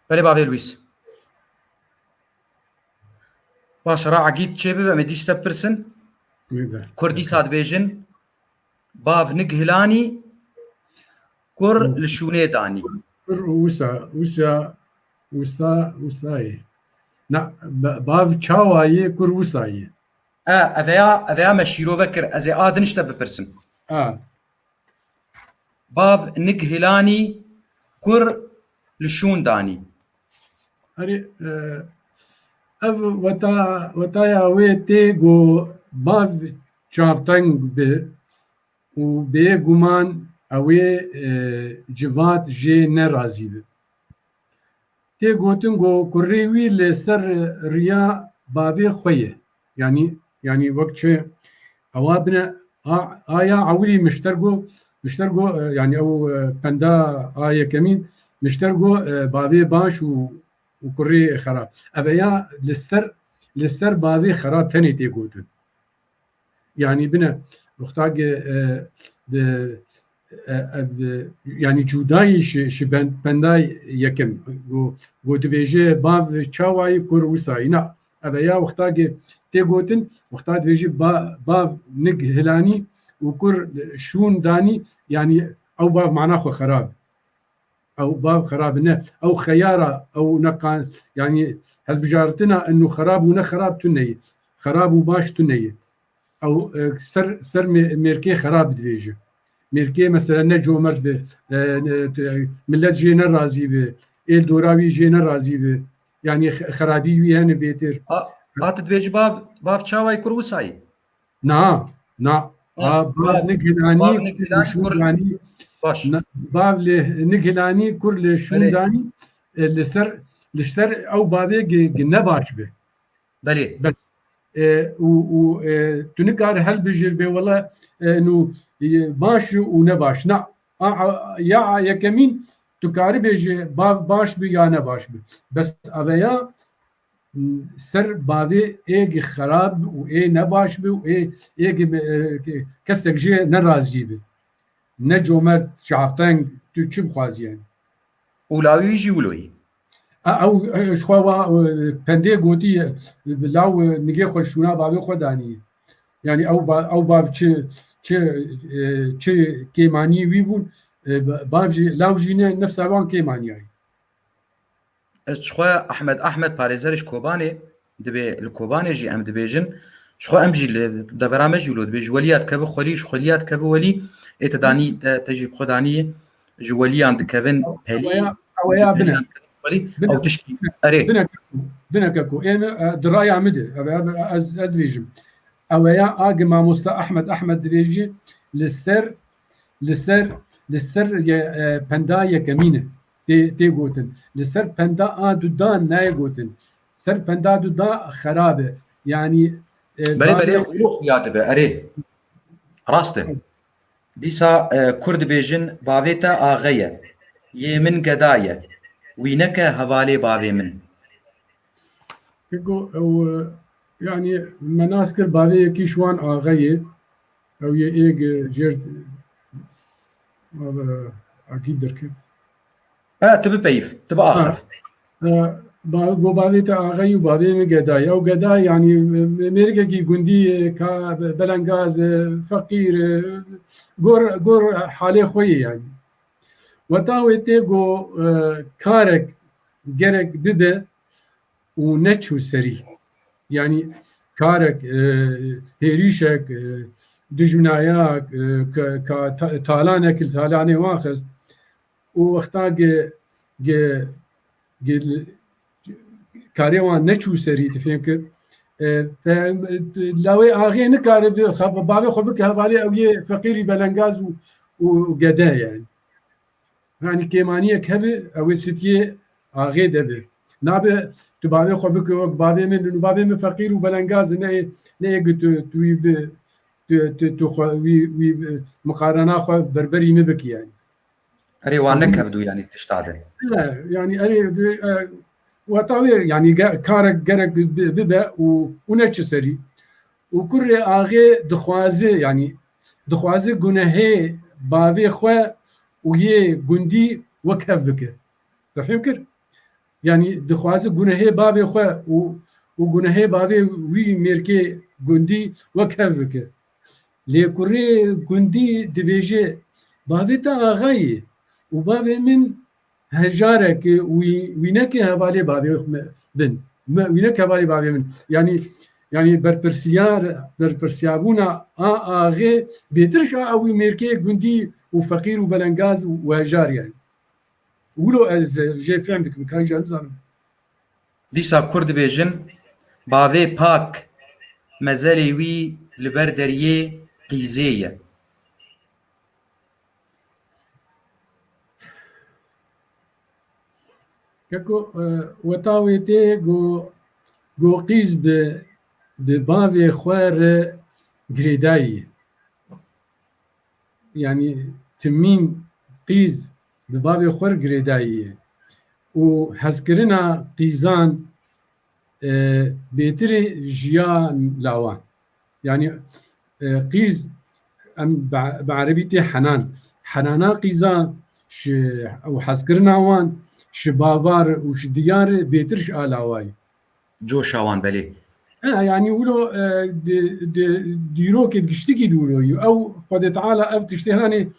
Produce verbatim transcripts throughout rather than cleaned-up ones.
Belê bavê Lwîs. Baş, ra Egîd çê bibe, em ê dîs te bipirsin. Kur dîsa dibêjin, bav nig hilanî, kur li şûnê danî. Kur wisa, wisa, wisa, wisayê. Na, ba-, bav çawayê, kur wisayê. E, eveya, eveya me şîrove kir, ez ê a din ji te bipirsin. A. Bav nig hilanî, kur li şûn danî. Erê, e, ev weta, wetaya wê tê ku bav çavteng bi û bêguman ew ê, e, civat jê nerazî bi. Tê gotin ku kurê wî li ser riya bavê xwe ye. Yanî, yanî wek çi ewa bine a, aya ewilî mişter go, mişter go, e, yanî ew, e, penda a yekemîn mişter go, e, bavê baş û, û kurê xerab. Eveya li ser, li ser bavê xerab tenê tê gotin. Yanî bine, wexta ge, e, bi, e, ev, e, yanî cudayî şi, şi ben, benda yekem. Go, go dibêje bav çawayî kur wisayî. Na, ev ya wexta ge tê gotin, wexta dibêje ba-, bav nig hilanî û kur şûn danî, yanî ew bav mana xwe xerab. Ew bav xerab ne. Ew xeyara, ew neqan, yanî hilbijartina inu xerab û ne xerab tune ye. Xerab û baş tune ye. Ew, e, ser, ser mê-, mêrkê xerab dibêje. Mêrkê mesela ne comert bi, e, ne, te-, millet jê ne razî bi, êl dora wî jê ne razî bi. Yanî xe-, xerabî wî hene bêtir. A, a tu dibêjî bav, bav çawayî kur wisayî? Na, na. Ha, a, bav, bav nik hilanî, bav nik hilanî, kur, kur li şûn danî. Baş. Na, bav li nik hilanî, kur li şûn danî, e, li ser, li ser ew bavê gi, gi ne baş bi. Belê. Bes. E, û, û, e, tu nikare helbijêr bê wele, e, nû, e, baş û ne baş. Na, a, a, ya a yekemîn tu karî bêjî bav baş bi ya ne baş bi. Bes aveya, ser bavê êgî xerab û ê nebaş bi û ê, êgî me-, e, ke-, kesek jê nerazî bi. Ne comert, çavteng, tu çi bixwazî yani? Û lawî wî jî wilo yî. E, ew, e, ji xwe wa, e, pendê gotî, e, law, e, nigê xwe şûna bavê xwe danî. Yani ew ba-, ew bav çi, çi, e, çi kêmanî wî bûn, e, ba-, bav jî, law jî ne nefsa wan kêmaniyayî. Ez ji xwe Ehmed Ehmed parêzer ji Kobanê, dibê li Kobanê jî em dibêjin. Ji xwe em jî li devera me jî wilo dibê, ji weliya dikeve xwelî, ji xweliya dikeve welî, ê te danî, te, te jî bi xwe danî ji weliyan dikevin pelî, ew ya, ew ya ji bine. Peliyan dikevin xwelî, bine, ew tişkî, erê. Bine keko, bine keko. Ê min, e, di raya min de, ev, ev, ez, ez dibêjim. Ew ya a gi mamosta Ehmed Ehmed dibêjî, li ser, li ser, li ser ye, e, penda yekemîn e. tê, tê gotin. Li ser penda a dudan nayê gotin. Ser penda duda xerab e. Yanî, e, belê, belê, bavê xwîno xuya dibe, erê. Rast e. Dîsa, e, kur dibêjin, bavê te axe ye. Yê min geda ye. Wî neke hevalê bavê min. Keko, ew, e, yanî me nas kir bavê yekî ji wan axe ye. Ew yê êg, e, jêr, e, akî derket. E, tu bipeyif, tu biaxiv. Ha. E, ba-, go bavê te axeyî û bavê min gedayî. Ew geda, yanî, e, mêrikekî gundî, e, ka be-, belengaz, e, feqîr, e, gor, gor halê xwe yê, yanî. Weta wê tê go, e, karek gerek bibe û neçû serî. Yanî karek, e, hêrîşek, e, dijminayak, e, ka, ka ta-, talanek li talanê wan xist û wexta ge, ge, ge, karê wan neçû serî, tu fêm kir. E, te, lawê axê nikare bi, xa-, bavê xwe bike hevalê ew yê feqîrî belengaz û, û gede yani. Yanî kêmaniyek hebe, ew ê sitiyê axê de be. Nabe tu bavê xwe bike wek bavê min, nû bavê min feqîr û belengaz e, ne, ne ê tu, tu wî bi, tu, tu, tu xwe, wî, wî, e, miqarena xwe berberî min bikî yani. Erê, wan nekevdû, yanî tişta de. Ne, yanî erê, e, weta wê, yanî ge-, karek gerek bi-, bibe û, û ne çi serî. Û kurê axê dixwaze, yanî dixwaze gunehê bavê xwe û yê gundî wek hev bike. Te fêm kir? Yanî dixwaze gunehê bavê xwe û, û gunehê bavê wî mêrkê gundî wek hev bike. Lê kurê gundî dibêje, bavê te axa ye û bavê min hejareke wî, wî neke hevalê bavê me bin. Me, wî neke hevalê bavê min. Yanî, yanî berpirsiyar, berpirsiyabûna a axê bêtir ji a wî mêrkê gundî û feqîr û belengaz û hejar yani. Wilo ez jê fehm dikim, ka jî nizanim. Dîsa Kurd dibêjin, bavê pak mezelê wî li ber deriyê qîzê ye. Keko, e, weta wê tê go, go qîz bi, bi bavê xwe re girêdayî. Yanî timîn qîz bi bavê xwe re girêdayî ye. Û hezkirina qîzan, e, bêtirê jiya lawan. Yanî, e, qîz, em bi, bi erebî tê henan. Henana qîza ji, û hezkirina wan ji bava re û ji diya re bêtir ji a lawa ye. Coşa wan belê. E, yanî wilo, e, di, di, dîrokê giştikî di wilo ye. Ew Xwedê Teala ev tiştê hanê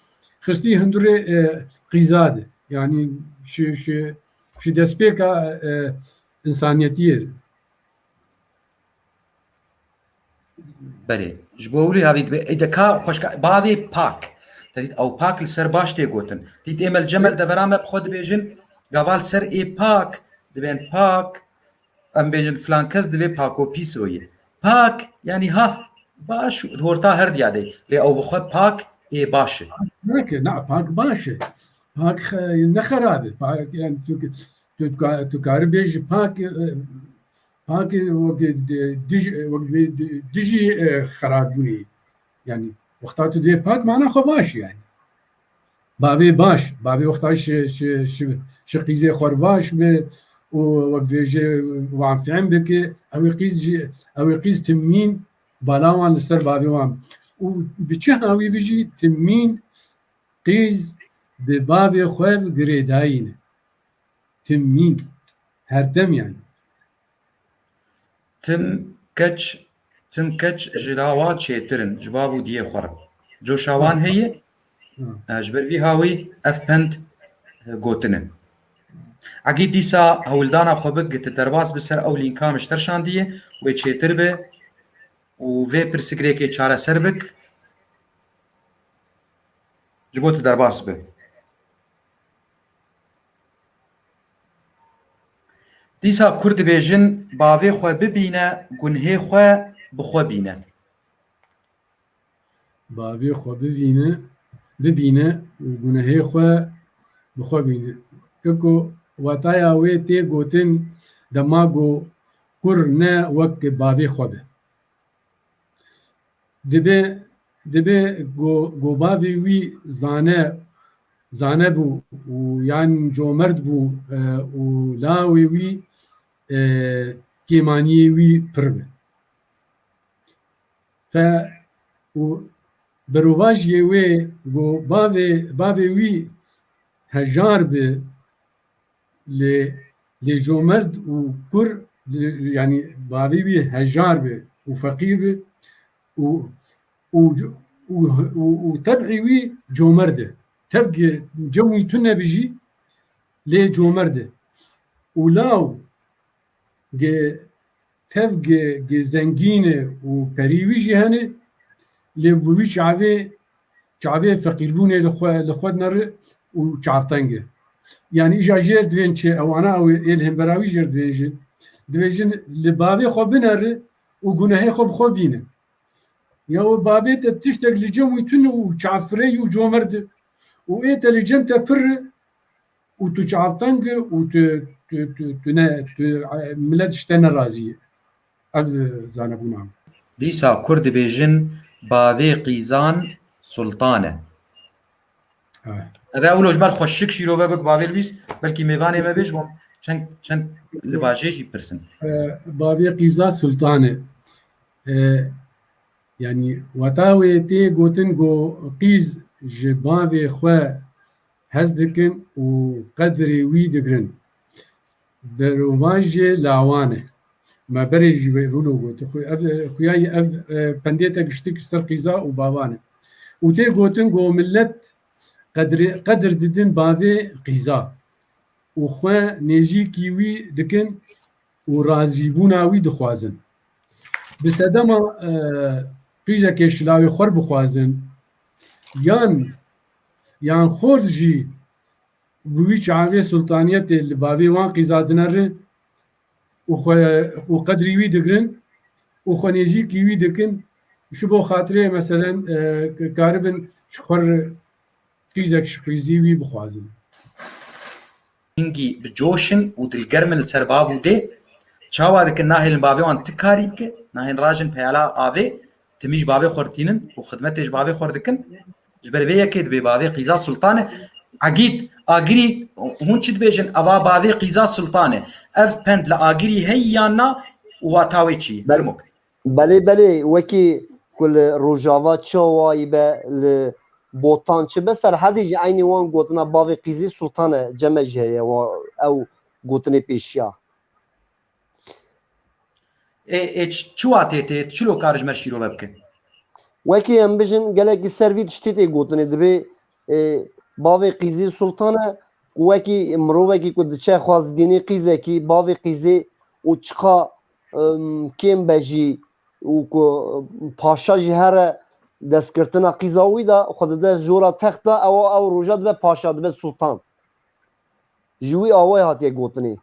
xistî hundurê, e, qîza de. Yanî ji, ji, ji destpêka, e, însaniyetiyê. Belê. Ji bo wî havî dibe, ê de ka xweşka, bavê pak. Te dît ew pak li ser baş tê gotin. Dît ê me li cem li devera me bi xwe dibêjin, gava li ser ê pak, dibên pak, em bêjin filan kes divê pako pîso ye. Pak, yanî ha, baş, di horta her diya de. Lê ew bi xwe pak ê baş e. Neke, na, pak baş e. Pak xe-, ne xerab e. Pak, yani tu, tu, tu ka-, tu karî bêjî pak, e, pak e, wek di-, dij-, wek di-, di-, dijî, e, xerabûnê. Yani wexta tu dê pak mana xwe baş e yani. Bavê baş, bavê wexta şi, şi, şi, şi qîzê xwe baş bi û wek dibêje wan fehm bike, ew ê qîz jî, ew ê qîz timîn bala wan li ser bavê wan. Û bi çi hawî bijî timîn qîz bi bavê xwe girêdayî ne. Timîn. Her dem yani. Tim keç, tim keç ji lawa çêtir in, ji bav û diyê xwe re. Coşa wan heye, e, ji ber vî hawî ev pend, e, gotine. Egî dîsa hewldana xwe bik, tu derbas bi ser ew lînka min ji te re şandiye, wê çêtir be û vê pirsigrêkê çareser bik, ji bo tu derbas bi. Dîsa Kurd dibêjin, bavê xwe bibîne, gunhê xwe bi xwe bîne. Bavê xwe bivîne, bibîne û gunehê xwe bi xwe bîne. Keko wataya wê tê gotin, dema ku kur ne wek bavê xwe be. Dibe, dibe go, go bavê wî zane, zane bû û yan comerd bû, e, û lawê wî, e, kêmaniyê wî pir be. Fe û berovajiyê wê go bavê, bavê wî hejar bi, lê, lê comerd û kur, yanî bavê wî hejar bi û feqîr bi û, û, û, û, û, û tebî wî comerd e. Tevgê cem wî tune bi jî, lê comerd e. Û law ge tev ge, ge zengîn e û perî wî jî hene, lê bi wî çavê, çavê feqîrbûnê li xwe, li xwe dinere û çavteng e. Yanî îja jêr divên çi, ewana ew ê li hembera wî jêr divên jî. Divêjin li bavê xwe binere û gunehê xwe bi xwe bîne. Ya we bavê te tiştek li cem wî tune û çavfirey û comerd e û ê te li cem te pir e, û tu çavteng e û tu, tu, tu, tu ne, tu, e, milet ji te nerazî ye. Ev, e, zanebûna min. Dîsa Kurd dibêjin, bavê qîzan sultan e. Evet. Ev ewlo ji ber xweşik şîrove bik bavê Lwîs, belkî mêvanê me bê ji bo çend, çend li bajê jî pirsin. E, bavê qîza sultan e. E, yanî weta wê tê gotin ku qîz ji bavê xwe hez dikin û qedrê wî digirin. Berovajê lawan e. Me berê jî vê rûno got. Xwe-, ev, e, xuya yî ev, e, pendê te giştik ji ser qîza û bavan e. Û tê gotin ku millet qedri-, qedir didin bavê qîza û xwe nêzîkî wî dikin û razîbûna wî dixwazin. Bi sedema, e, qîzekê şilawê xwe bixwazin, yan, yan xort jî bi wî çavê sultaniyetê li bavê wan qîza dinerin û xwe, û qedrî wî digirin û xwe nêzîkî wî dikin, ji bo xatirê, meselen, e, karibin ji xwe re qîzek ji qîzî wî bixwazin. Hingî bi coş in û dilgerm in li ser bav û dê. Çawa dikin, nahêlin bavê wan ti karî bike, nahên rajin peyala avê, timî ji bavê xwe re tînin û xidmetê ji bavê xwe re dikin. Ji ber vê yekê dibê bavê qîza sultan e. Egîd, Agirî, hûn çi dibêjin? Eva bavê qîza sultan e. Ev pend li Agirî heyî yan na û wata wê çi ye? Fermo. Belê, belê, wekî ku li Rojava çawa yî be, li Botan çi be, Serhedê jî eynî wan gotina bavê qîzê sultan e, cem e jî heye, wa-, ew gotinê pêşiya. Ê, ê, ç-, çi watê tê, çilo kar ji me şîrove bike? Wekî em bijin, gelekî ser vî tiştî tê gotinê, dibê, ê, bavê qîzê sultan e, û wekî mirovekî ku diçe xwazgînê qîzekî, bavê qîzê û çiqa, em, kêm be jî û ku paşa jî here destkirtina qîza wî de, xwe dide jora texta, ew, ew roja dibe paşa, dibe sultan. Ji wî awayê hatiye gotinê.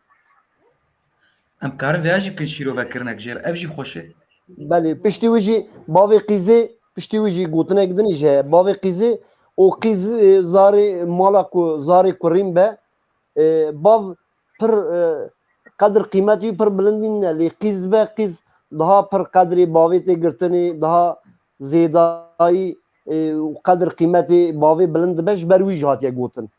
Em karin vêya jî bikin şîrovekirinek jê re. Ev jî xweş e. Belê, piştî wî jî bavê qîzê, piştî wî jî gotinek din jî heye. Bavê qîzê û qîz, e, zarê mala ku zarê kurîn be, e, bav pir, e, qedir qîmet wî pir bilind nîne. Lê qîz be, qîz daha pir qedrê bavê tê girtinê, daha zêdayî, e, û qedir qîmetê bavê bilind dibe, ji ber wî jî hatiye gotin.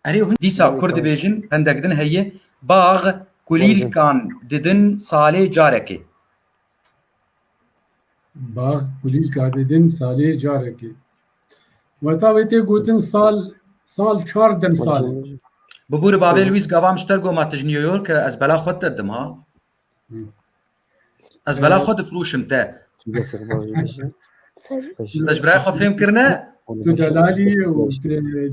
Erê, hûn dîsa Belê, kur tamam. Dibêjin, pendek din heye, bax kulîlkan didin salê carekê. Bax kulîlka didin salê carekê. Weta wê tê gotin sal, sal çar demsal e. Bibûri bavê Lwîz Gavam ji ter goma tu ji New York e, ez bela xwe te dim ha. Hı. Ez bela xwe difrûşim te. Te ji birayê xwe fêm kirine? Tu delalî û te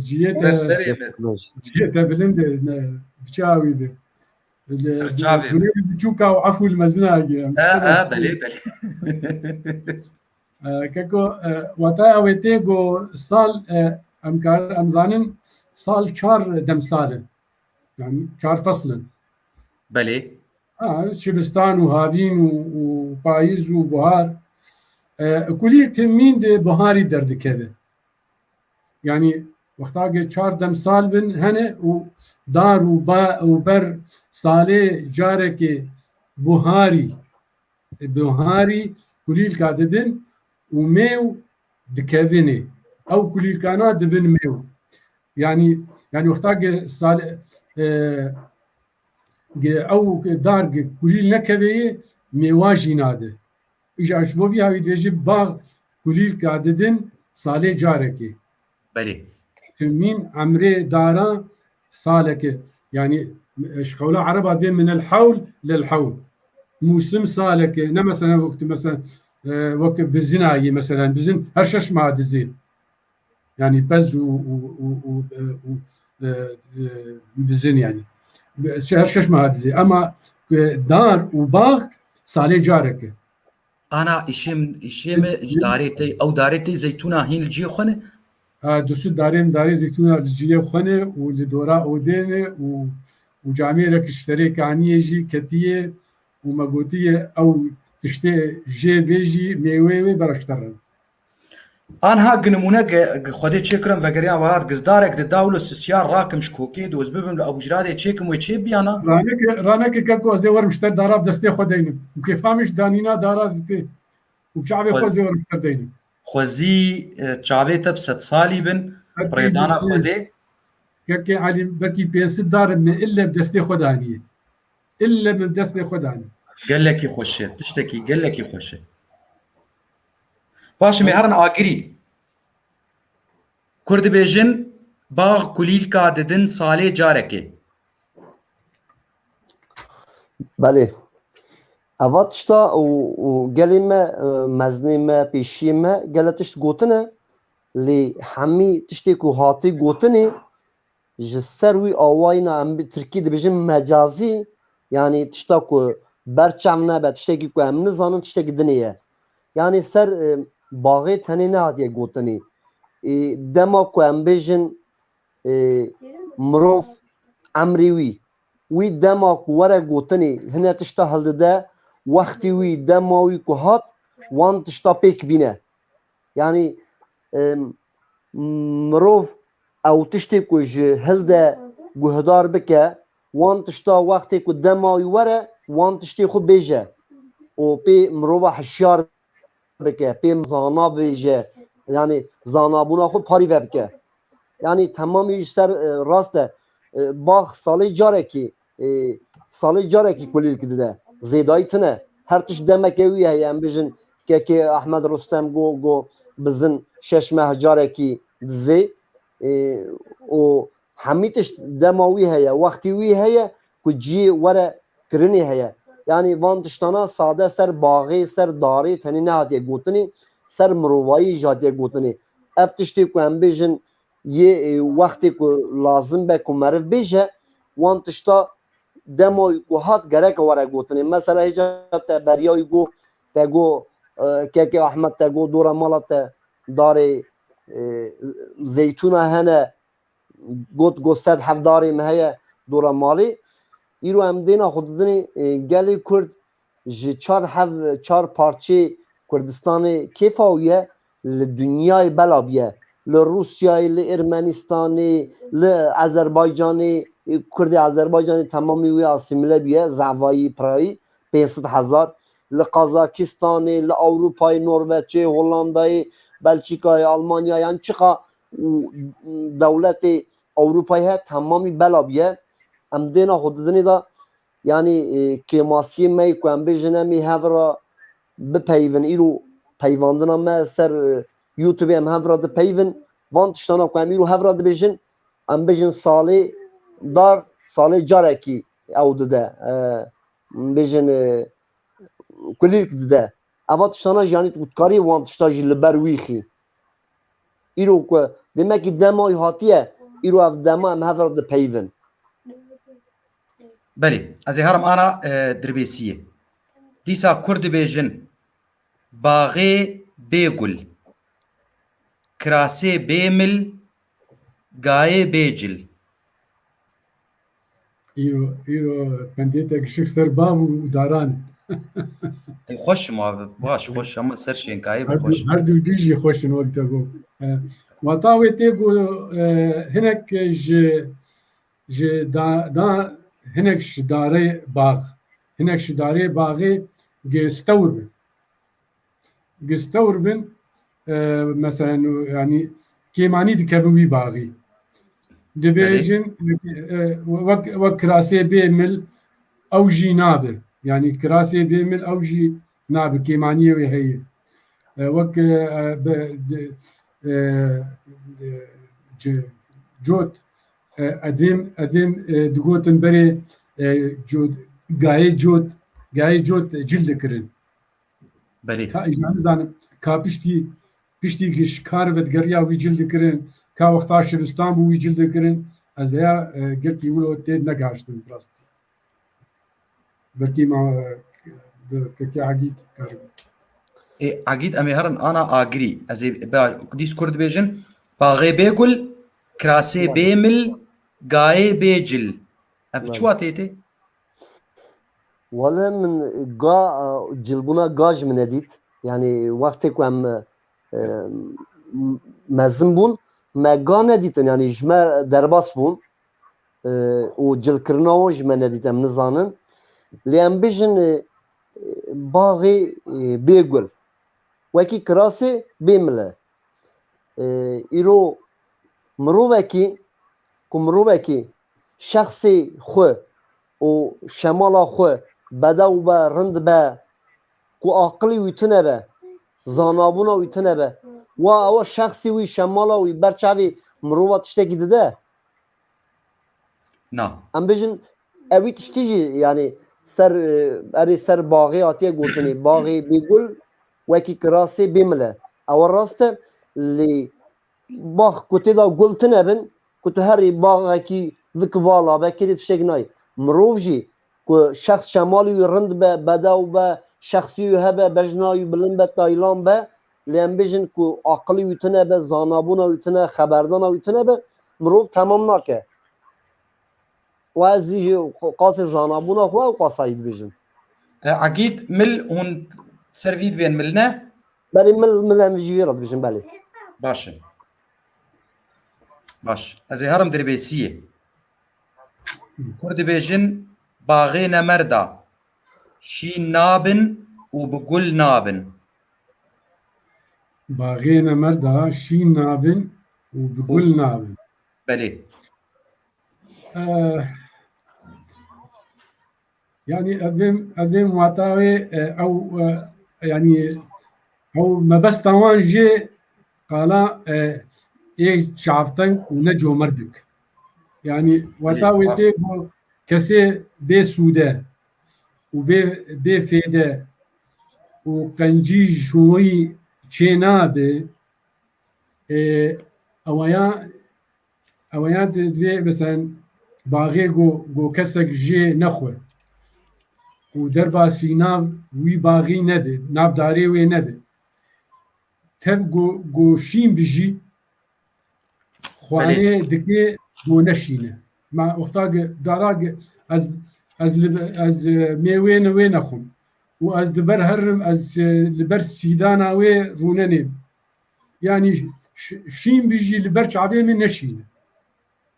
ciyê te, Ser serê min. Ciyê te bilind e, ne, bi çi awî be. Ser çavê min. Gulê biçûka û efû li mezina giye. E, e, belê, belê. E, keko, e, wata ew ê tê go sal, e, em kar, em zanin sal çar demsal e. Yani çar fesl in. Belê. Ha, şibistan û havîn û, û payîz û buhar. E, kulî timîn di buharî derdikeve. Yani wexta ge çar demsal bin hene û dar û ba û ber salê carekê buharî, e, buharî kulîlka didin û mêw dikevin ê. Ew kulîlkana dibin mêw. Yani, yani wexta ge sal, e, ge ew dar ge kulîl nekeveyê, mêwa jî nade. Îja ji bo vî hawî dibêje bax kulîlka didin salê carekê. Belê. Timîn emrê dara saleke. Yani ji qewla ereba vê min el hewl lel hewl. Mûsim saleke. Ne mesela wek, mesela, e, wek bizina yî mesela. Bizin her şeş meha dizê. Yani pez û, û, û, û, e, û, e, e, bizin yani. Be-, şey, her şeş meha dizê. Ama, e, dar û bax salê careke. Ana îşê min, îşê me ji darê tey, ew darê tey zeytûna hîn li ciyê xwe ne? Ha, dusû darê min darê zeytûna li ciyê xwe ne û li dora odê ne û, û camêrek ji serê kaniyê jî ketiye û me gotiye ew tiştê jê vê jî mêweyê wê bereşterin. Anha gi nimûne ge, gi Xwedê çêkirin vegeriyan welat, gizdarek di dawlo sisiyar rakim ji kokê, di ez bibim li Abujiradê çêkim wê çê biyana? Raneke, raneke keko ez ê werim ji te dara bi destê xwe deynim. Û kêfa min ji danîna dara zî tê. Û bi çavê xwe Xwez-, ez ê werim ji te deynim. Xwezî, e, çavê te bi sed salî bin, Belkî rêdana bi-, Xwedê. Kekê Elî, belkî pênc sed dar me ille bi destê xwe daniye. Ille min destê xwe danî. Gelekî xweş e, tiştekî gelekî xweş e. Baş, em ê herin Agirî. Kur dibêjin, bax kulîlka didin salê carekê. Belê. Eva tişta û, û gelê me, e, mezinê me, pêşiyê me, gele tişt gotine, lê hemî tiştê ku hatî gotinê, ji ser wî awayîna em bi tirkî dibêjin mecazî, yanî tişta ku berçav nebe, tiştekî ku em nizanin, tiştekî dinê ye. Yanî ser, e, baxê tenê nehatiye gotinê. E, dema ku em bêjin, e, mirov emrê wî, wî dema ku were gotinê, hine tişta hildide, wextî wî, dema wî ku hat, wan tişta pêk bîne. Yanî, em, mirov ew tiştê ku ji hilde guhdar bike, wan tişta wextê ku dema wî were, wan tiştê xwe bêje û pê mirova hişyar bike, pê zana bêje, yanî zanabûna xwe parî vebike. Yanî temamî ji ser, e, rast e. E, bax salê carekî, e, salê carekî kulîlk dide. Zêdayî tune. Her tişt demeke wî heye. Em bêjin kekê Ahmed Rustem got, got bizin şeş meh carekî dizê. E, û hemî tişt dema wî heye, wextî wî heye ku cihê were kirinê heye. Yanî van tiştana sade ser baxê, ser darê tenê nehatiye gotinê, ser mirovayî jî hatiye gotinê. Ev tiştê ku em bêjin yê, e, wextê ku lazim be ku meriv bêje, wan tişta dema ku hat gereke were gotinê. Mesela hêja te beriya wî got, te got, e, kekê Ahmed te got, dora mala te darê, e, zeytûna hene, got, got sed hevdarê me heye dora malê. Îro em dêna xwe didinê, e, gelê Kurd ji çar hev, çar parçê Kurdistanê kêfa wî ye, li dinyayê bela bûye. Li Rûsyayê, li Ermenistanê, li Azerbaycanê, e, Kurdê Azerbaycanê temamî wî asîmîle bûye, zevayî, pirayî, pênc sed hezar. Li Qazakistanê, li Ewropayê, Norveçê, Hollandayê, Belçîkayê, Almanyayê, yan çiqa û dewletê Ewropayê he temamî bela bûye. Em dêna xwe didinê de, yanî, e, kêmasiyê me yê ku em bêjin em ê hev re bipeyivin, îro peyvandina me ser, e, YouTube em hev re dipeyivin. Van tiştana ku em îro hev re dibêjin, em bêjin salê dar, salê carekî ew dide, e, bêjin, e, kulîlk dide. Eva tiştana jî, yanî tu dikarî wan tişta jî li ber wî xî. Îro ku demekî dema wî hatiye, îro ev dema em hev re dipeyivin. Belê, ez ê herim ana, e, Dirbêsiyê. Dîsa Kurd dibêjin, baxê bê gul, kirasê bê mil, gayê bê cil. Îro, îro pendê te gişik ser bav û daran. Ey, xweş im abi, baş, xweş, ama ser şênkayê bi Her xweş. du, her du cî jî xweş in wek te got. E, wata wê tê ku, e, hinek ji, ji da, da, hinek ji darê bax, hinek ji darê baxê gi stewr bi. Gi stewr bin, e, meselen, yanî kêmanî dikeve wî baxî. Dibêjin, e, wek, wek kirasê bê mil ew jî nabe. Yanî kirasê bê mil ew jî nabe, kêmaniyê wê heye. E, wek, e, bi, di, e, e, ci-, cot, e, edêm, edêm, e, digotin berê, e, cot, gayê cot, gayê cot cil dikirin. Belê. Ka, ya nizanim, ka piştî, piştî giş kar ve digeriya wî cil dikirin, ka wexta şivistan bû wî cil dikirin, ez heya, e, gelkî wilo tê negaştin bi rastî. Belkî ma, e, bi kekê Egîd karim. Ê, Egîd, em ê herin ana Agirî. Ez ê be, dîs Kurd dibêjin, baxê bê gul, kirasê Belê. bê mil, gayê bê cil. Ev Belê. çiwa tê tê? Wele min ga, e, cilbûna ga ji min nedît. Yanî wextê ku em, e, m-, mezin bûn, me ga nedîtin. Yanî ji me derbas bûn. E, û cilkirina wan ji me nedît, em nizanin. Lê em bêjin, e, e, baxê, e, bê gul. Wekî kirasê bê mil e. E, îro mirovekî, ku mirovekî şexsê xwe û şemala xwe bedew be, rind be, ku aqilî wî tune be, zanabûna wî tune be, wa ewa şexsê wî, şemala wî, ber çavê mirova tiştekî dide? Na. Em bêjin, ewî tiştî jî, yanî, ser, e, erê ser baxê hatiye gotinê, baxê bêgul wekî kirasê bêmil e. Ew rast e, lê bax ku tê de gul tine bin, ku tu herî baxekî vik vala be, kêrê tiştek nayê. Mirov jî ku şexs şemalî wî rind be, bedew be, şexsî wî hebe, bejna wî bilind be, taylan be, lê em bêjin ku aqilî wî tune be, zanabûna wî tune, xeberdana wî tune be, mirov temam nake. Û ez jî qasê zanabûna xwe ew qasayî dibêjim. E, Egîd, mil hûn ser vî dibên mil ne? Belê, mil, mil em jî wê re dibêjin, belê. Baş e. Baş. Ez ê herim derbêsiyê. Kur dibêjin, baxê nemerda şîn nabin û bi gul nabin. Baxê nemerda şîn nabin û bi gul nabin. Belê. Eh, yanî evêm, evêm wata wê, eh, ew, eh, yanî ew mebesta wan jê qala, eh, ê çavteng û ne comerdik. Yanî wata wê tê ku kesê bê sûde û bê, bê fêde û qencî ji wî çê nabe, e, ew ya, ew ya di-, divê, meselen, baxê ku, ku kesek jê nexwe û derbasî nav wî baxî nebe, nav darê wê nebe. Tev ku, ku şîn bijî, xwanê dike ku neşîne. Ma wexta ki dara ki ez, ez li, ez, e, mêwê ne wê nexwim û ez di ber herim, ez, e, li ber sîdana wê rûnenêm. Yanî ş-, şîn bijî li ber çavê min neşîne.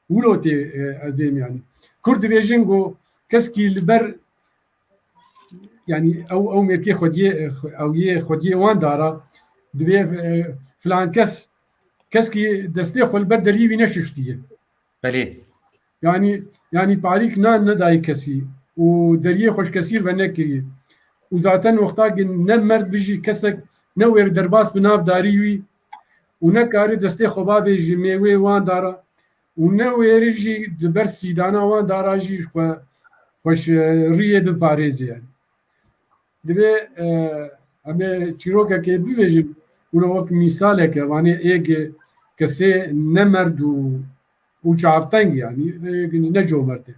Wilo tê, e, ez dêm yanî. Kurd dibêjin ku keskî li ber, yanî ew, ew mêrkê xwediyê, e, xwe-, ew yê xwediyê wan dara, divê, e, filan kes, keskî destê xwe li ber deriyê wî neşuştiye. Belê. Yanî, yanî parîk nan nedayî kesî û deriyê xwe ji kesî venekiriye. Û zaten wexta ki ne merd bijî kesek ne wêr derbas bi nav darî wî û ne karî destê xwe bavêjî mêwê wan dara û ne wêrî jî di ber sîdana wan dara jî xwe, xwe ji riyê biparêze yani. Divê, e, em ê çîrokekê bibêjin, wilo wek mîsaleke, vanê êgê kesê ne merd û, û çavteng, yanî, êgê ne comerd e.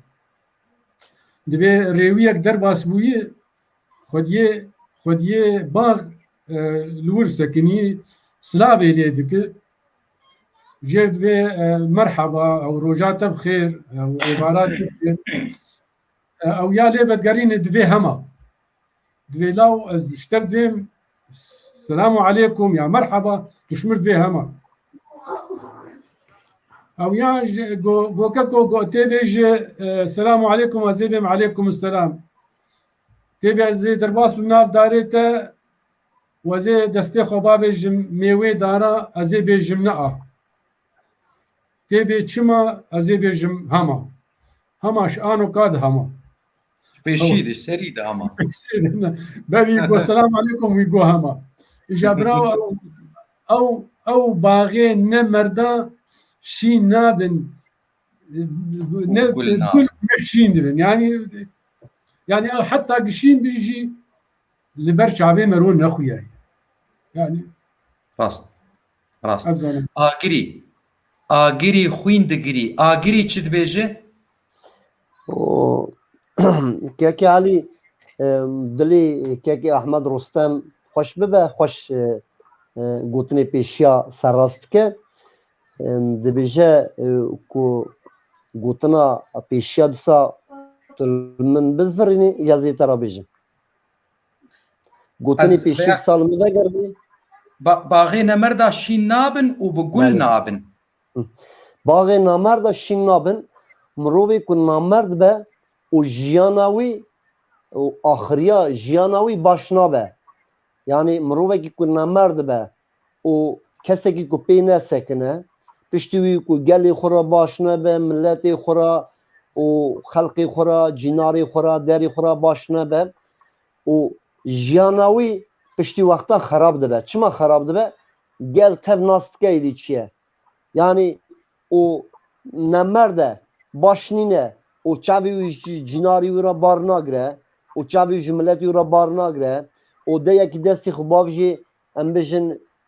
Divê rêwiyek derbas bûyî, xwediyê, xwediyê bax, e, li wir sekinî, silavê lê dike. Jêr divê, e, merheba, ew roja te bi xêr, ew êvara te bi xêr. E, ew ya lê vedigerîne divê hema. Divê law ez ji te divêm selamu aleykum ya merheba, tu ji min divê hema. Ew ya ji go-, goke ko go tê bêje, e, selamu aleykum, ez ê bêm aleykum selam. Tê bê ez ê derbas bim nav darê te, û ez ê destê xwe bavêjim mêwê dara, ez ê bêjim nea. Tê bê çima, ez ê bêjim hema. Hema ji ano ka di hema. Pêşî di, serî di hema. Berî go selam aleykum, wî go hema. Îja biraw ew, ew, ew baxê ne merda şîn nabin. Ne gul, gul ne şîn dibin. Yani, yani ew heta ki şîn bin jî li ber çavê me ro nexuyaye. Yani Rast. Rast. Ez zanim. Agirî. Agirî xwîn digirî. Agirî çi dibêje? O, Kekê Elî, em, dilê Kekê Ahmed Rostem xweş bibe, xweş, e, e, gotinê pêşiya serrast dike. Em, dibêje, e, ku gotina pêşiya disa tu li min bizvirînî, ya zê te re bêjim. Gotinê pêşî sal min vegerî. Ba-, baxê nemerda şîn nabin û bi gul nabin. Hı. Baxê namerda şîn nabin, mirovê ku namerd be û jiyana wî û axiriya jiyana wî baş nabe. Yanî mirovekî ku namerd be û kesekî ku pê nesekine, piştî wî ku gelê xwe re baş nebe, miletê xwe re û xelkê xwe re, cînarê xwe re, derê xwe re baş nebe û jiyana wî piştî wexta xerab dibe. Çima xerab dibe? Gel tev nas dike êdî çi ye? Yanî û nemerde baş nîne û çavê wî ji cînarî wî re bar nagire, û çavî ji miletî re bar nagire û de yekî destî xwe bav jî, em bijin,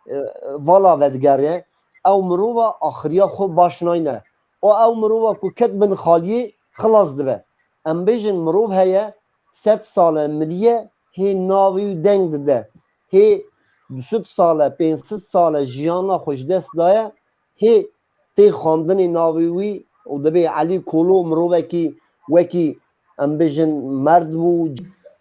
e, vala vedigere, ew mirova axiriya xwe baş nayne. Û ew mirova ku ket bin xaliyê xilas dibe. Em bijin mirov heye, sed sal e miriye, hê navê wî deng dide. Hê du sed sal e, pênc sed sal e jiyana xwe ji dest daye, hê tê xwendinê navê wî û dibê Elî Kolo mirovekî wekî, em bijin, merd bû.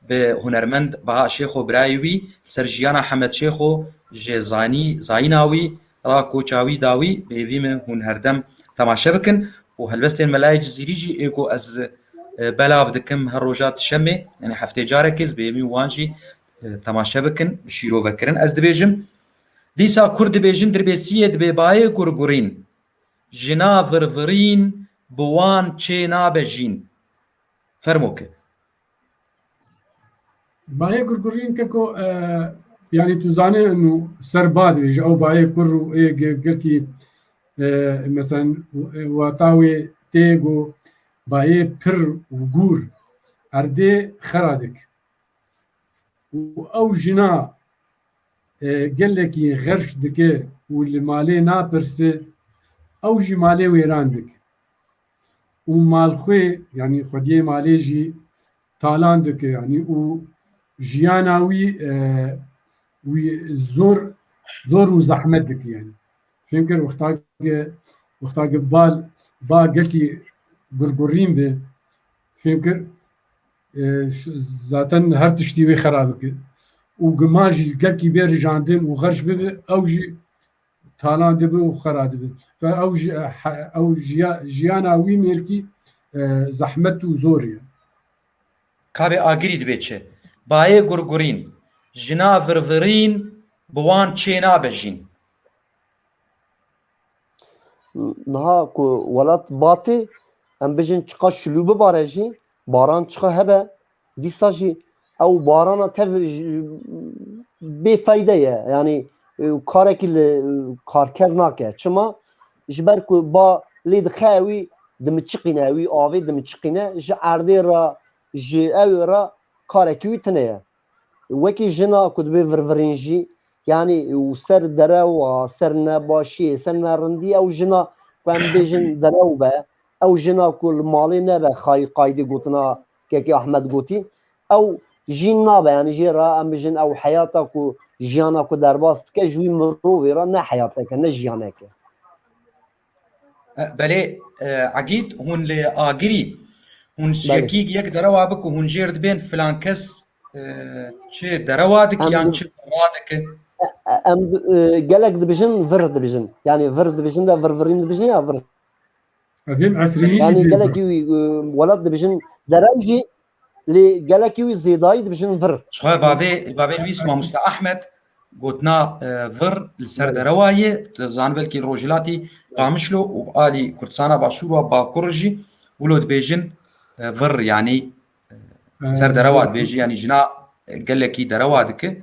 Bi hunermend Baha Şêxo birayê wî, li ser jiyana Hemed Şêxo ji zanî-, zayîna wî ra koça wî dawî, bi hêvî min hûn herdem temaşe bikin û helbestên Melayê Cizîrî jî ê ku ez, e, belav dikim her roja dişemê, yanî heftê carekê ez bi hêvî wan jî, e, temaşe bikin, bi şîrove kirin. Ez dibêjim, dîsa Kurd dibêjin, dirbêsiyê dibê bayê gurgurîn, jina virvirîn bi wan çê nabe jîn. Fermo ke. Bayê gurgurîn keko, e, yanî tu zanî û ser ba dibêje ew bayê kur û ê ge-, gelkî, e, meselen, e, wata wê tê go bayê pir û gûr erdê xera dik. Û ew jina, e, gelekî xerc dike û li malê napirse, ew jî malê wêran dike. Û malxwê, yanî xwediyê malê jî talan dike, yanî û jiyana wî, e, wî zor, zor û zehmet dike, yanî. Fêm kir, wexta ke, wexta ke ba, ba gelkî gurgurîn be, fêm kir, e, ş-, zaten her tiştî wê xera bike. Û gima jî gelkî bê rijandin û xerc bibe, ew jî talan dibe û xera dibe. Fe ew ji-, he-, ew jiya-, jiyana wî mêrkî, e, zehmet û zor e. Ka bê agirî dibê çi? Bayê gurgurîn, jina virvirîn bi wan çê nabe jîn. Niha ku welat batê, em bijin çiqa şilû bibare jî, baran çiqa hebe, dîsa jî ew barana tev ji-, bêfeyde ye. Yanî, e, karekî li, e, karker nake. Çima? Ji ber ku ba lê dixe wî dimiçiqîne, wî avê dimiçiqîne, ji erdê re, ji ew re karekî wî tune ye. Wekî jina ku dibê virvirîn jî, yanî û ser derewa, ser nebaşiyê, ser nerindî, ew jina ku em bêjin derew be, ew jina ku li malê nebe, xay-, qaydê gotina kekê Ahmed gotî, ew jîn nabe, yanî jê re em bijin ew heyata ku, jiyana ku derbas dike ji wî mirovê re ne heyateke, ne jiyaneke. E, belê, e, Egîd, hûn li agirî, hûn Belê. Şekî yek derewa bi ku hûn jêr dibên filan kes, e, çi derewa dike Em yan di- çi ra dike? E, em di-, e, gelek dibijin, vir dibijin. Yanî vir dibijin de virvirîn dibijin ya vir. Evên Efrînî jî Yanî dibin. Gelekî wî, e, welat dibijin derew jî, lê gelekî wî zêdayî dibijin vir. Ji xwe bavê, bavê Lwîs Mamoste Ahmed gotina, e, vir li ser Belê. Derewa ye, li zan belkî li Rojhilatî Qamişlo û alî Kurdistana Başûr û Bakur jî wilo dibêjin, e, vir, yanî, e, ser E, derewa dibêjî, yanî jina, e, gelekî derewa dike.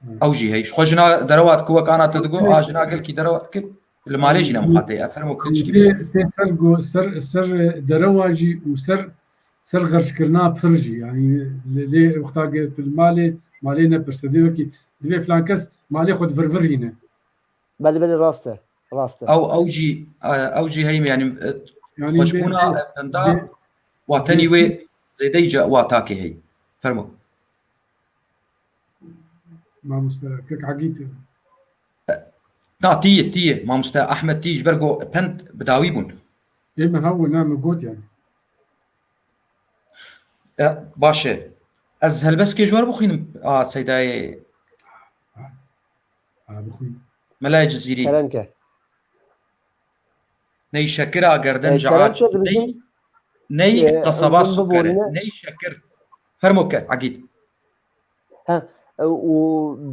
Hı. Ew jî heye. Ji xwe jina derewa dike, wek ana te digo, Hı. a jina gelkî derewa dike, li malê jî ne mixatê ye. Fermo, tê çi Tê, tê ser go-, ser, ser derewa jî û ser, ser xerckirina pir jî. Yanî lê, lê wexta ke tu li malê, malê nepirse. Dê wekî divê filan kes malê xwe divirvirîne. Belê, belê, rast e. Rast e. Ew, ew jî, e, ew jî heyî me, yanî, e, Yanî xweşbûna, dê, e, benda dê, wa tenî dê wê zêdeyî ca-, watakê heyî. Fermo. Mamoste, kek Egîd. Na, tî ye, tî ye. Mamoste Ahmed tî ji ber ku pend bi dawî bûn. Ê, min hew na min got yani. E, baş e. Ez helbestkê ji we re bixwînim, a, Seydayê. Ha, bixwîn. Melayê Cizîrî. Kerem ke. Ney şekira gerden E, ji kerem aç. Ke dibijin, Ney, ney e, qasaba hûn sukere. Biborîne. Ney şekir. Fermo ke, Egîd. He, e, û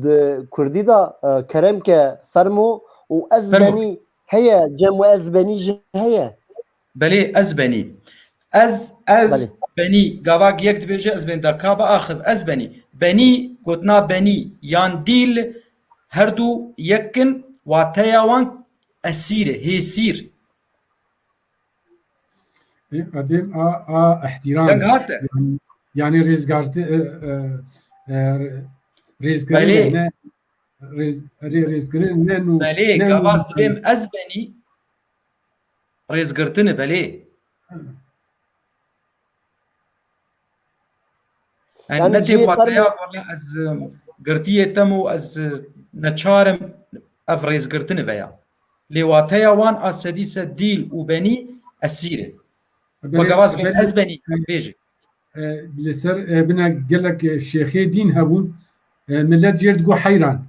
di kurdî de, e, kerem ke fermo û ez Fermo. Benî heye, cem û ez benî jî heye. Belê, ez benî. Ez, ez Belê. Benî. Gava yek dibêje ez benî. Da ka biaxiv, ez benî. Benî, gotina benî, yan dîl, her du yek in, wateya wan esîr e, hêsîr. E, edêm a, a ihtiram. Deng hate. Yani, Yani rêzgarti, e, e, e, rêzkirin Belê. ne, rêz-, rê-, rêzkirin ne nû, Belê, ne nû gavaz dibêm ez benî, rêzgirtini, belê. Hı. Yani Yani ne tê cihê wateya, fermo- wala ez, e, girtiyê te û ez, e, neçarim ev rêzgirtini veya. Lê wateya wan a sedî sed dîl û benî esîr in. Belê, Weke vaz bê belê, ez benî, belê. bêje. E, li ser, e, bine gelek, e, şêxê dîn hebûn. E, millet jê digot heyran.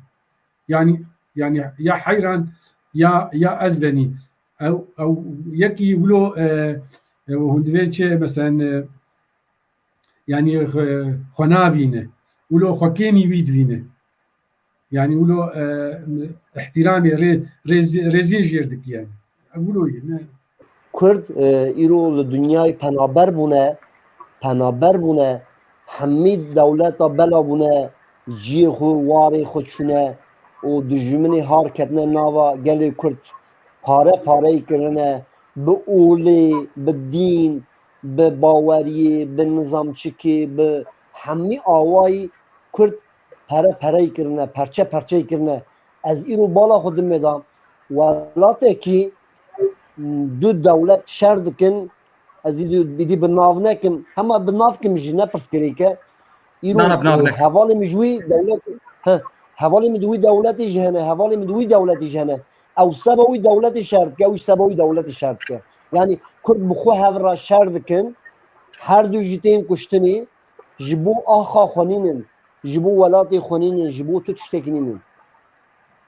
Yani, yani ya heyran ya, ya ez benî. Ew, ew yekî wilo, e, e, hûn divê çi, meselen, e, yani, e, xwe navîne. Wilo xwe kêmî wî divîne. Yani wilo, e, îhtîramê, rê-, rêzî-, rêziyê jêr dikiye. Ev wilo ye, ne? Kurd, e, îro li dinyayê penaber bûne, penaber bûne, hemî dewleta bela bûne, ciyê xwe, warê xwe çûne û dijminê har ketine nava gelê Kurd. Pare pareyî kirine, bi olê, bi dîn, bi baweriyê, bi nizamçikê, bi hemî awayî Kurd pere pereyî kirine, perçe perçeyî kirine. Ez îro bala xwe dimê da, welatekî du dewlet şer dikin, ez îdî, îdî bi nav nekim, hema bi nav kim jî ne pirsgirêk e. Îro, Na, na, bi nav e, nekim. Hevalê min ji wî dewlet, he, hevalê min di wî dewletê jî hene, hevalê min di wî dewletê jî hene. Ew seba wî dewletê şer dike, ew jî seba wî dewletê şer dike. Yani Kurd bi xwe hev re şer dikin, her du jî tên kuştinê, ji bo axa xwe nînin, ji bo welatê xwe nînin, ji bo tu tiştekî nînin.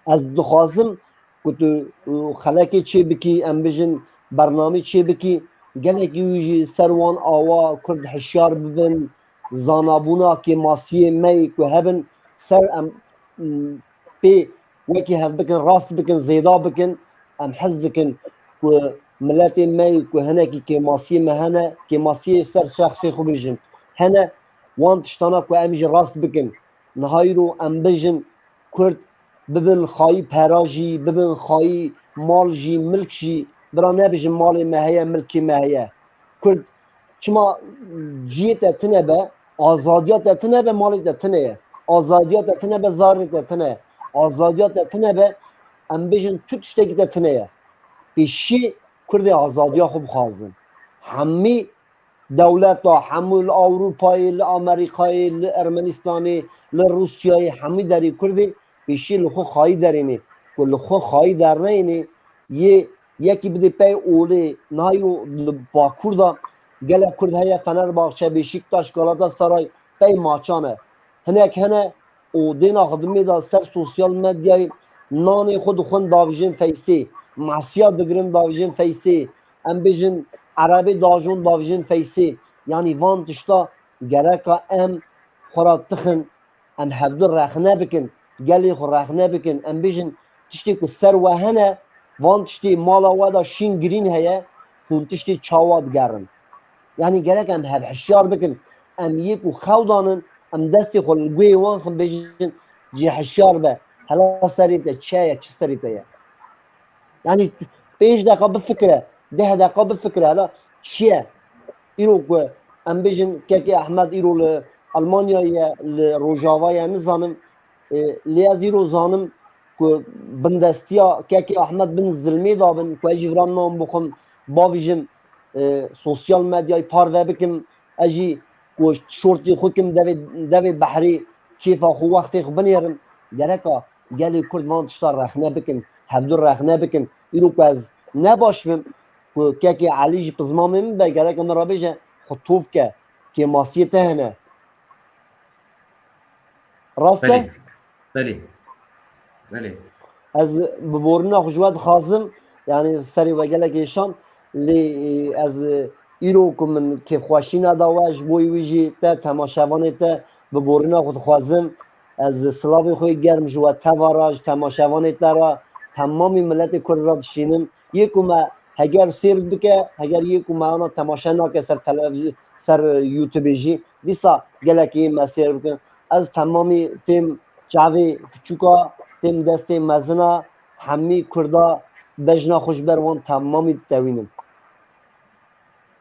Ez dixwazim ku tu, û, xelekê çê bikî, em bijin bernamê çê bikî, gelekî wî jî ser wan awa Kurd hişyar bibin, zanabûna kêmasiyê me yê ku hebin, ser em, m, pê wekî hev bikin, rast bikin, zêda bikin. Em hez dikin ku miletê me yê ku hinekî kêmasiyê me hene, kêmasiyê ser şexsê xwe bijin hene, wan tiştana ku em jî rast bikin. Niha îro em bijin Kurd bibin xayî pera jî, bibin xayî mal jî, milk jî, bira nebijin malê me heye, milkê me heye. Kurd çima ciyê te tine be, azadiya te tine be, malê te tine ye. Azadiya te tine be, zarê te tine ye. Azadiya te tine be, em bijin tu tiştekî te tine ye. Pêşî Kurdê azadiya xwe bixwazin. Hemî dewleta, hemû li Ewropayê, li Amerîkayê, li Ermenistanê, li Rûsyayê, hemî derê Kurdê pêşî li xwe xayî derênê. Ku li xwe xayî derneyênê, yê yekî bidê pey olê, niha îro li Bakur de gelek Kurd heye, Fenerbahçe, Beşiktaş, Galatasaray, pey maçan e. Hinek hene û dêna xidimê de ser sosyal medyayê nanê xwe dixwin davijên feysê, masiya digirin davijên feysê, em bêjin erebê dajon davijên feysê. Yanî van tişta gereka em xwe ra tixin, em hevdu rexne bikin, gelê xwe rexne bikin, em bêjin tiştê ku ser we hene, van tiştê mala we de şîn girîn heye, hûn tiştê çawa digerin. Yanî gerek em hev hişyar bikin. Em yê ku xew danin, em destê xwe li guhê wan xin bêjin, cê hişyar be. Hela serê te çi ye, çi serê te ye? Yanî pênc deqa bifikire, deh deqa bifikire, hela çi ye? Îro ku em bêjin kekê Ehmed îro li Almanyayê ye, li Rojava ye, nizanim. E, lê ez îro zanim ku bindestiya kekê Ehmed bin zilmê dabin, ku ez jî vira nan bixwim, bavîjim, e, sosyal medyayê parve bikim, ez jî ku şortê xwe kim devê, devê behrê kêfa xwe, wextê xwe binêrim. Gereka gelê Kurd van tişta rexne bikin, hevdu rexne bikin. Îro ku ez ne baş bim, ku kekê Elî jî pizmamê min be, gereka min re bêje, xwe tov ke, kêmasiyê te hene. Rast e? Belê. Belê. Belê. Ez bi borîna xwe ji we dixwazim, yanî serê we gelek êşand, lê, e, ez, e, îro ku min kêfxweşî neda we, ji bo wî jî te, temaşevanê te, bi borîna xwe dixwazim. Ez silavê xwe yê germ ji we teva re, ji temaşevanê te re, temamî miletê Kurd re dişînim. Yê ku me heger sêr bike, heger yê ku me ana temaşe nake ser televîz-, ser YouTubeê jî, dîsa gelekî me sêr bikin. Ez temamî têm çavê piçûka, têm destê mezina, hemî Kurda bejna xwe ji ber wan temamî ditewînim.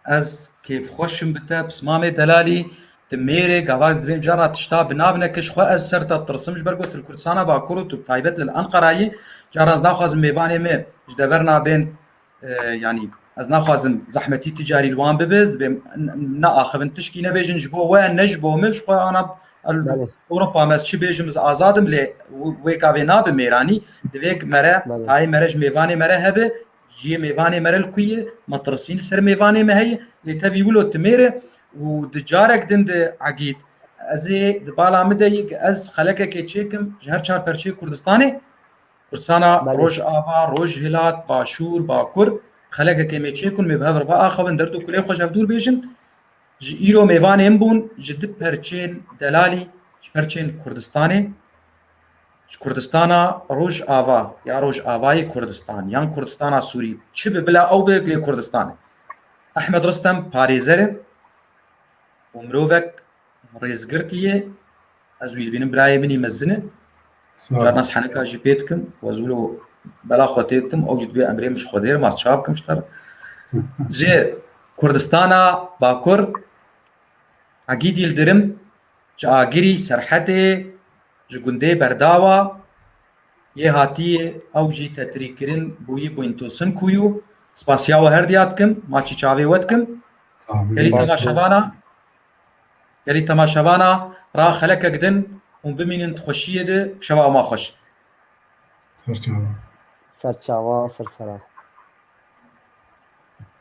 Ez kêfxweş im bi te, pismamê delalî, Ti mêrê gava ez dibêm cara tişta bi nav neke, ji xwe ez ser te tirsim, ji ber ku tu li Kurdistana Bakur û tu taybet li Enqerayî, cara ez naxwazim mêvanê me ji deverna bên, e, yanî ez naxwazim zehmetî ticarî li wan bibe, ez dibêm n-, n-, neaxivin tişkî nebêjin ji bo we, ne ji bo min, ji xwe ana el-, Belê. Ewropa me ez çi bêjim, ez azad im, lê w-, wê gavê nabe mêranî, divê mere, Belê. Tayê mere ji mêvanê mere hebe, cihê mêvanê mere li ku ye, metirsîn li ser mêvanê me heye, lê tevî wilo ti mêr e û di carek din de Egîd, ez ê di bala min de yek ez xelekekê çêkim ji her çar perçeyê Kurdistanê, Kurdistana Belê. Rojava, Rojhilat, Başûr, Bakur, xelekekê me çêkin, me bi hev re veaxivin, derd û kulê xwe ji hev dûr bêjin. Ji îro mêvanê min bûn, ji di perçên delalî, ji perçên Kurdistanê, ji Kurdistana Rojava ya Rojavayê Kurdistan, yan Kurdistana Sûrî, çi bi bila ew bêk lê Kurdistan e. Ehmed Ristem parêzer e û mirovek rêzgirtî ye. Ez wî dibînim birayê min î mezin e. Sağ ol. Carna ez henika jî pê dikim. Ez wilo bela xwe tê dikim. Ew jî dibê emrê min ji Xwedê re, ma ez çawa bikim ji te re. Ji Kurdistana Bakur, Egîd Yildirim, ji Agirî, Serhedê, ji gundê Berdawa yê hatiye, ew jî tetrîkirin bûyî bûyîn Tosin Kuyu. Spasiya we her diya dikim, maçî çavê we dikim. Sağ ol. Gelî Spas dikim. Temaşevana, gelî temaşevana ra xelekek din hûn bimînin di xweşiyê de, şeva ma xweş. Serçava. Serçava, sersera.